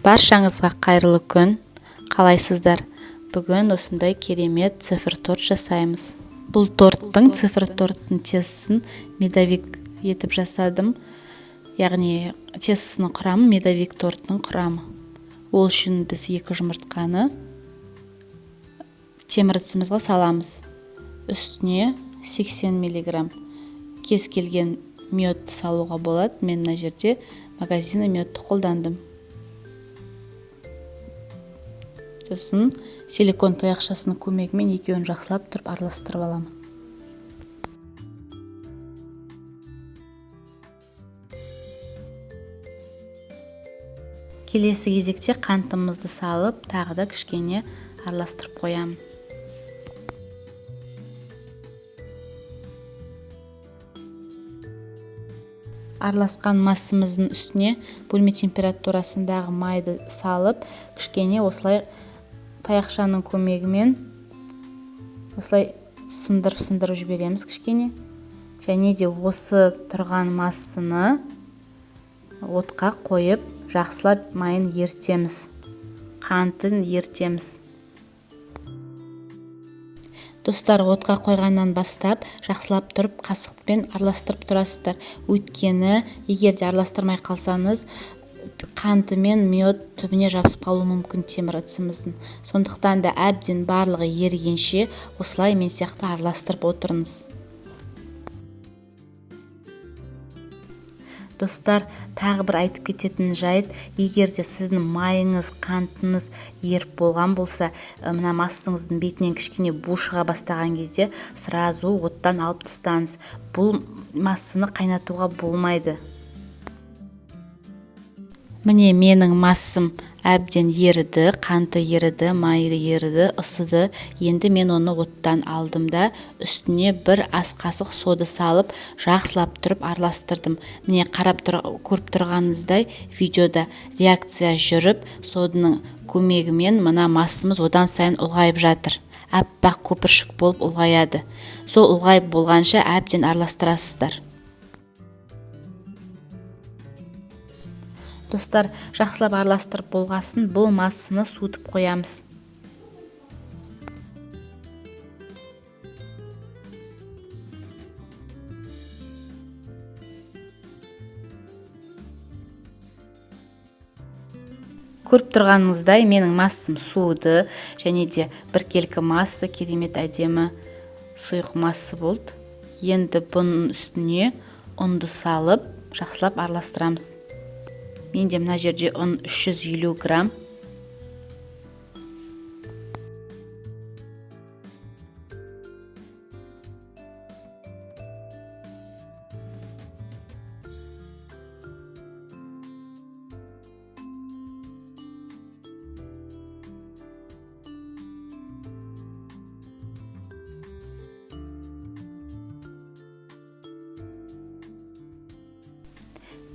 Баршаңызға қайырлы күн! Қалайсыздар? Бүгін осындай керемет цифр торт жасаймыз. Бұл торттың, цифр торттың тестісін медовик етіп жасадым. Яғни тестісінің құрамы медовик тортының құрамы. Ол үшін біз 2 жұмыртқаны темір ыдысымызға саламыз. Үстіне 80 миллиграмм кез келген мед салуға болады. Мен мына жерде магазинный медті қолдандым. Сосын силикон таяқшасының көмегімен екеуін жақсылап тұрып араластырып аламын. Келесі кезекте қантымызды салып, тағы да кішкене араластырып қоямын. Араласқан массамыздың үстіне бөлме температурасындағы майды салып, кішкене осылай таяқшаның көмегімен осылай сындырып-сындырып жібереміз кішкене. Және де осы тұрған массаны отқа қойып, жақсылап майын ерітеміз, қантын ерітеміз. Достар, отқа қойғаннан бастап жақсылап тұрып қасықпен араластырып тұрасыздар. Өйткені егер де араластырмай қалсаңыз, қанты мен мед түбіне жабысып қалуы мүмкін темір ыдысымыздың. Сондықтан да әбден барлығы ерігенше осылай мен сияқты араластырып отырыңыз. Достар, тағы бір айтып кететін жайт, егер де сіздің майыңыз, қантыңыз еріп болған болса, мына массаңыздың бетінен кішкене бу шыға бастаған кезде сразу оттан алып тастаңыз. Бұл массаны қайнатуға болмайды. Міне менің массам әбден еріді, қанты еріді, майы еріді, ысыды. Енді мен оны оттан алдым да, үстіне бір ас қасық сода салып, жақсылап тұрып араластырдым. Міне қарап көріп тұрғаныңыздай видеода реакция жүріп, соданың көмегімен мына массамыз одан сайын ұлғайып жатыр. Аппақ көпіршік болып ұлғаяды. Сол ұлғайып болғанша әбден араластырасыздар. Достар, жақсылап араластырып болғасын, бұл массаны суытып қоямыз. Көріп тұрғаныңыздай, менің массам суыды, және де біркелкі масса, керемет әдемі сұйық масса болды. Енді бұның үстіне ұнды салып, жақсылап араластырамыз. Менде мына жерде ұн 350 грамм.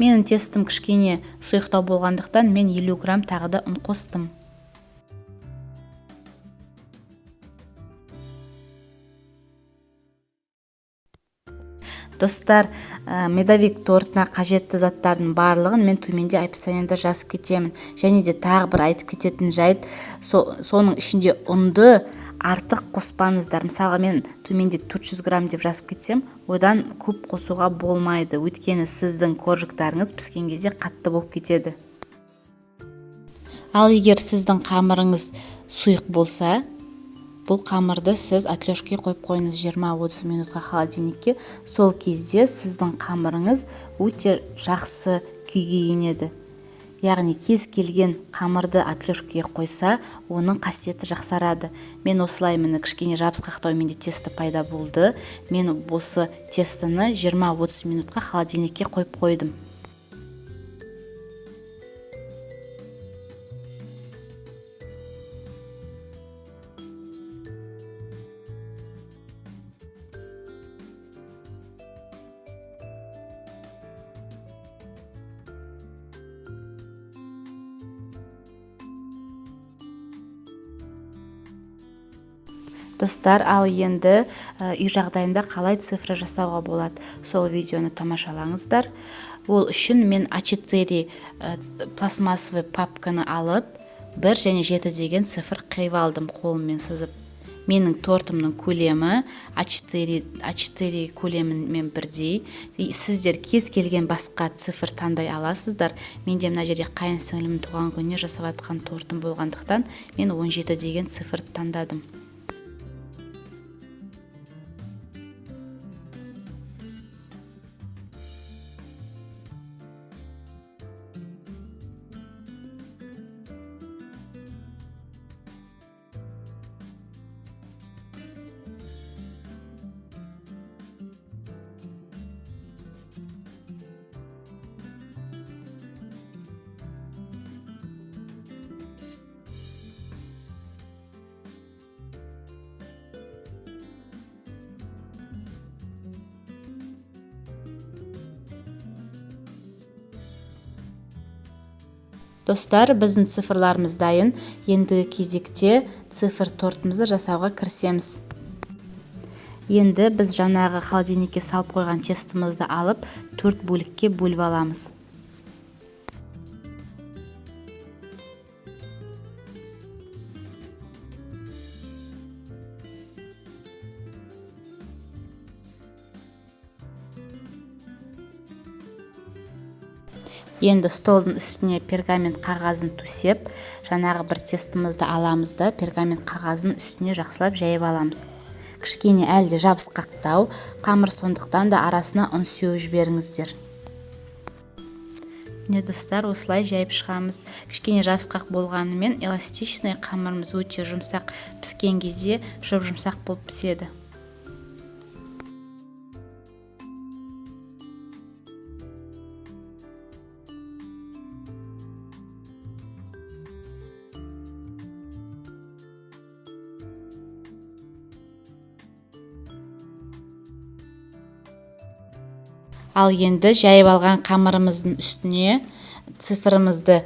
Менің тестім кішкене сұйықтау болғандықтан мен 50 грамм тағы да ұн қостым. Достар, медовик тортына қажетті заттардың барлығын мен төменде описаниеда жазып кетемін. Және де тағы бір айтып кететін жайт, соның ішінде ұнды артық қоспаңыздар. Мысалға мен төменде 400 грамм деп жазып кетсем, одан көп қосуға болмайды. Өйткені сіздің коржиктарыңыз піскен кезде қатты болып кетеді. Ал егер сіздің қамырыңыз сұйық болса, бұл қамырды сіз отлёжке қойып қойыңыз жиырма-отыз минутқа холодильникке. Сол кезде сіздің қамырыңыз өте жақсы күйге енеді. Яғни кез келген қамырды отлёжкеге қойса, оның қасиеті жақсарады. Мен осылай міне кішкене жабысқақтау менде тесто пайда болды. Мен осы тестіні жиырма-отыз минутқа холодильникке қойып қойдым. Достар, ал енді үй жағдайында қалай цифра жасауға болады, сол видеоны тамашалаңыздар. Ол үшін мен А4 пластмассовый папканы алып, 1 және 7 деген цифр қиып алдым қолыммен сызып. Менің тортымның көлемі А4 көлемімен бірдей. Сіздер кез келген басқа цифр таңдай аласыздар. Менде мына жерде қайын сіңлімнің туған күніне жасап жатқан тортым болғандықтан мен 17 деген цифр таңдадым. Достар, біздің цифрларымыз дайын. Ендігі кезекте цифр тортымызды жасауға кірісеміз. Енді біз жаңағы холодильникке салып қойған тестімізді алып, 4 бөлікке бөліп аламыз. Енді столдың үстіне пергамент қағазын төсеп, жаңағы бір тестімізді аламыз да, пергамент қағазын үстіне жақсылап жайып аламыз. Кішкене әлі де жабысқақтау қамыр, сондықтан да арасына ұн сеуіп жіберіңіздер. Міне достар, осылай жайып шығамыз. Кішкене жабысқақ болғанымен эластичный қамырымыз өте жұмсақ, піскен кезде жұп-жұмсақ болып піседі. Ал енді жайып алған қамырымыздың үстіне цифрымызды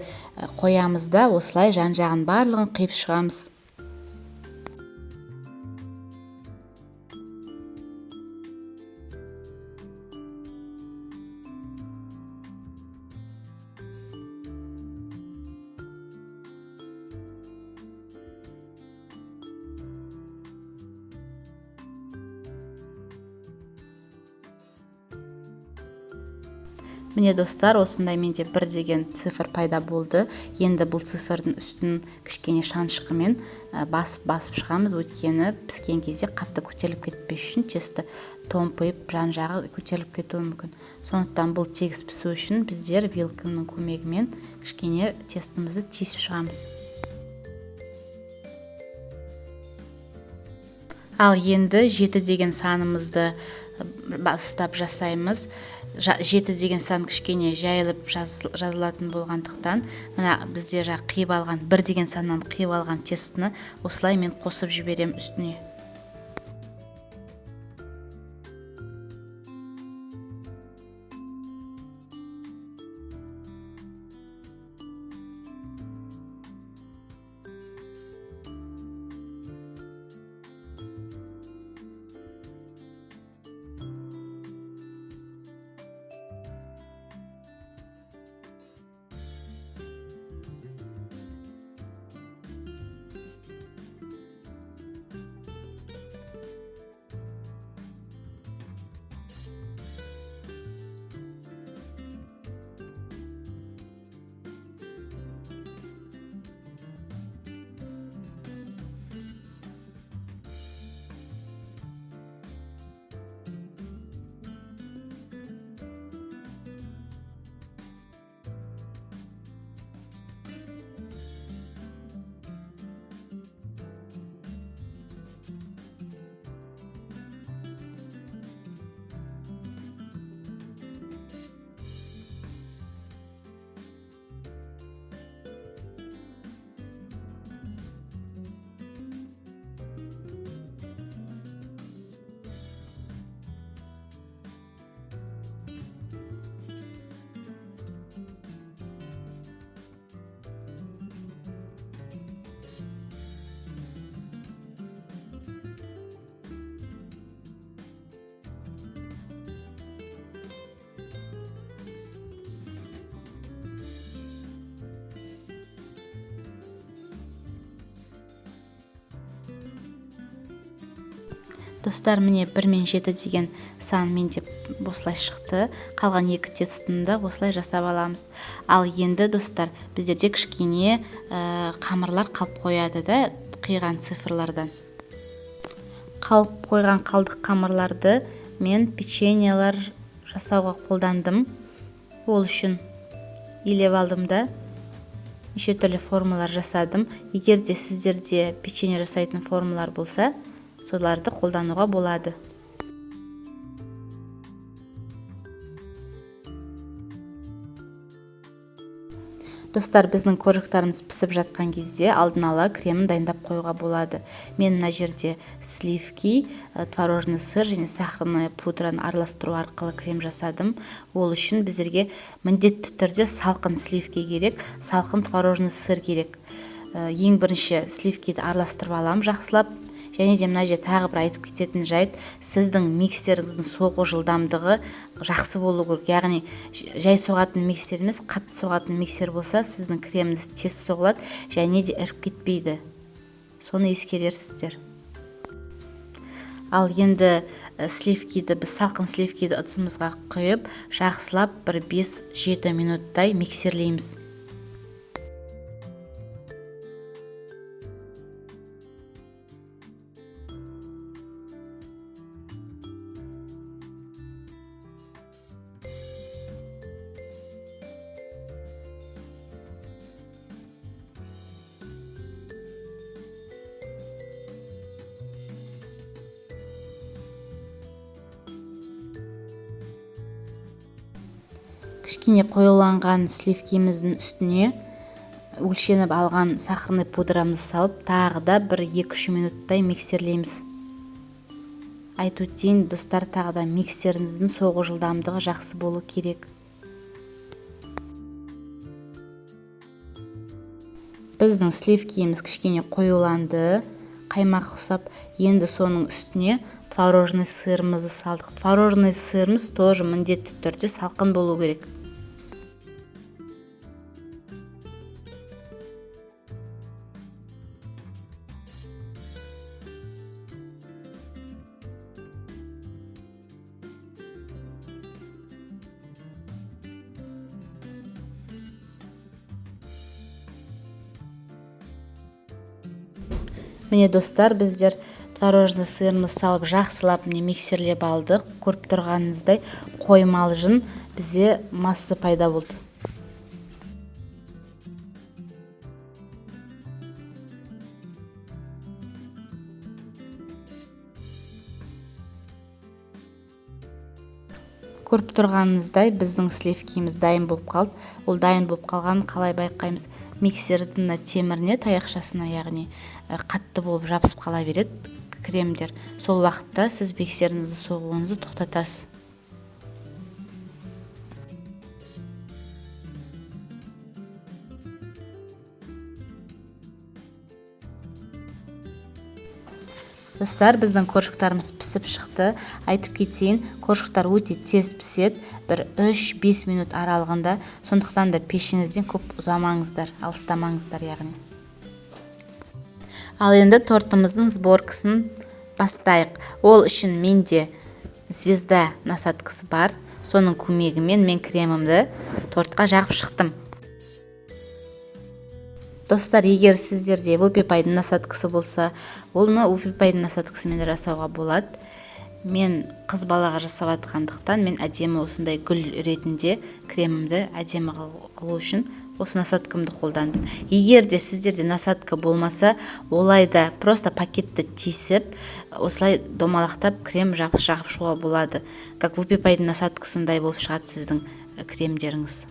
қоямыз да, осылай жан-жағын барлығын қиып шығамыз. Міне достар, осындай менде 1 деген цифр пайда болды. Енді бұл цифрдың үстін кішкене шанышқымен басып-басып шығамыз. Өйткені піскен кезде қатты көтеріліп кетпес үшін тесті томпиып жан-жағы көтеріліп кетуі мүмкін. Сондықтан бұл тегіс пісу үшін біздер вилканың көмегімен кішкене тестімізді тесіп шығамыз. Ал енді 7 деген санымызды бастап жасаймыз. 7 деген сан кішкене жайылып жазылатын болғандықтан, мына бізде жаңа қиып алған 1 деген саннан қиып алған тестіні осылай мен қосып жіберем үстіне. Достар, міне, 1 мен 7 деген сан менде осылай шықты. Қалған екі тестіні да осылай жасап аламыз. Ал енді, достар, біздерде кішкене қамырлар қалып қояды да қиған цифрлардан. Қалып қойған қалдық қамырларды мен печеньелар жасауға қолдандым. Ол үшін илеп алдым да неше түрлі формалар жасадым. Егер де сіздерде печенье жасайтын формалар болса, соларды қолдануға болады. Достар, біздің коржиктарымыз пісіп жатқан кезде алдын ала кремін дайындап қоюға болады. Мен мына жерде сливки, творожный сыр және сахарная пудраны араластыру арқылы крем жасадым. Ол үшін біздерге міндетті түрде салқын сливки керек, салқын творожный сыр керек. Ең бірінші сливкиді араластырып аламын жақсылап. Және де мына жерде тағы бір айтып кететін жайт: сіздің миксеріңіздің соғу жылдамдығы жақсы болу керек, яғни жай соғатын миксер емес, қатты соғатын миксер болса, сіздің креміңіз тез соғылады және де іріп кетпейді, соны ескерерсіздер. Ал енді сливкиді, біз салқын сливкиді ыдысымызға құйып, жақсылап бір 5-7 минуттай миксерлейміз. Кішкене қоюланған сливкиміздің үстіне өлшеніп алған сахарный пудрамызды салып, тағы да бір 2-3 минуттай миксерлейміз. Айтып өтейін, достар, тағы да миксеріңіздің соғу жылдамдығы жақсы болу керек. Біздің сливкиіміз кішкене қоюланды, қаймақ ұқсап. Енді соның үстіне творожный сырымызды салдық. Творожный сырымыз тоже міндетті түрде салқын болу керек. Міне, достар, біздер творожный сырымызды салып, жақсылап, міне, миксерлеп алдық. Көріп тұрғаныңыздай, қоймалжың бізде масса пайда болды. Көріп тұрғаныңыздай, біздің сливкиміз дайын болып қалды. Ол дайын болып қалғанын қалай байқаймыз? Миксердің мына теміріне, таяқшасына, яғни қатты болып жабысып қала береді кремдер. Сол уақытта сіз миксеріңізді соғуыңызды тоқтатасыз. Достар, біздің коржиктарымыз пісіп шықты. Айтып кетейін, коржиктар өте тез піседі, бір 3-5 минут аралығында. Сондықтан да пешіңізден көп ұзамаңыздар, алыстамаңыздар яғни. Ал енді тортымыздың сборкасын бастайық. Ол үшін менде звезда насадкасы бар. Соның көмегімен мен кремімді тортқа жағып шықтым. Достар, егер сіздерде вупипайдың насадкасы болса, оны вупипайдың насадкасымен де жасауға болады. Мен қыз балаға жасап жатқандықтан, мен әдемі осындай гүл ретінде кремімді әдемі қылу үшін осы насадкамды қолдандым. Егер де сіздерде насадка болмаса, олай да просто пакетті тесіп, осылай домалақтап крем жағып шығуға болады. Как вупипайдың насадкасындай болып шығады сіздің кремдеріңіз.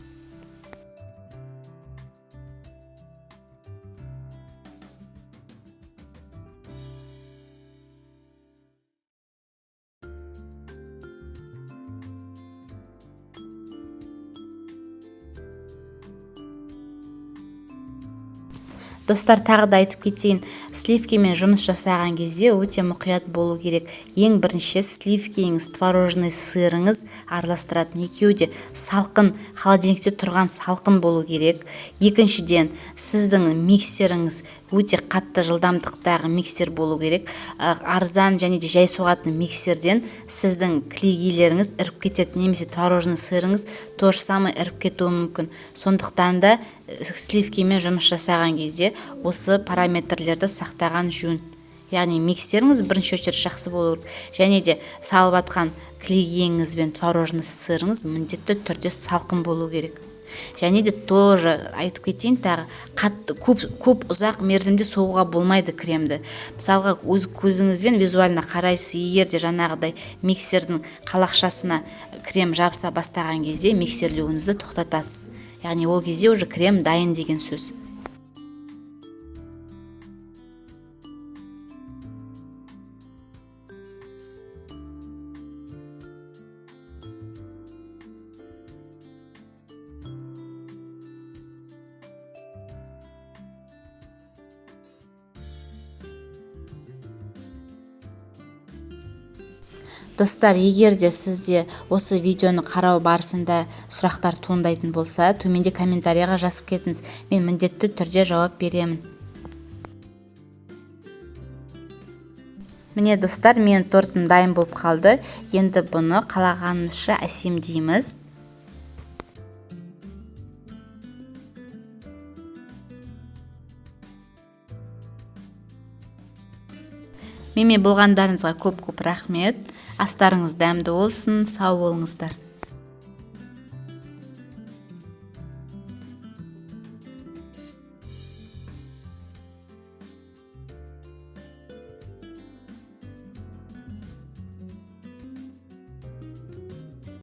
Достар, тағы да айтып кетейін, сливкамен жұмыс жасаған кезде өте мұқият болу керек. Ең бірінші сливкаңыз, творожный сырыңыз араластыратын екеуі де салқын, холодильникте тұрған салқын болу керек. Екіншіден, сіздің миксеріңіз Өте қатты жылдамдықтағы миксер болу керек. Арзан және де жай соғатын миксерден сіздің кілегейлеріңіз іріп кетеді, немесе творожный сырыңыз то же самое іріп кетуі мүмкін. Сондықтан да сливкамен жұмыс жасаған кезде осы параметрлерді сақтаған жөн. Яғни миксеріңіз бірінші очередь жақсы болу керек, және де салып атқан кілегейіңіз бен творожный сырыңыз міндетті түрде салқын болу керек. Және де тоже айтып кетейін тағы, қатты көп ұзақ мерзімде соғуға болмайды кремді. Мысалға, өз көзіңізбен визуально қарайсыз, егер де жаңағыдай миксердің қалақшасына крем жабыса бастаған кезде миксерлеуіңізді тоқтатасыз. Яғни ол кезде уже крем дайын деген сөз. Достар, егер де сізде осы видеоны қарау барысында сұрақтар туындайтын болса, төменде комментарияға жазып кетіңіз. Мен міндетті түрде жауап беремін. Міне достар, менің тортым дайын болып қалды. Енді бұны қалағанымызша әсемдейміз. Менімен болғандарыңызға көп-көп рахмет. Астарыңыз дәмді болсын, сау болыңыздар.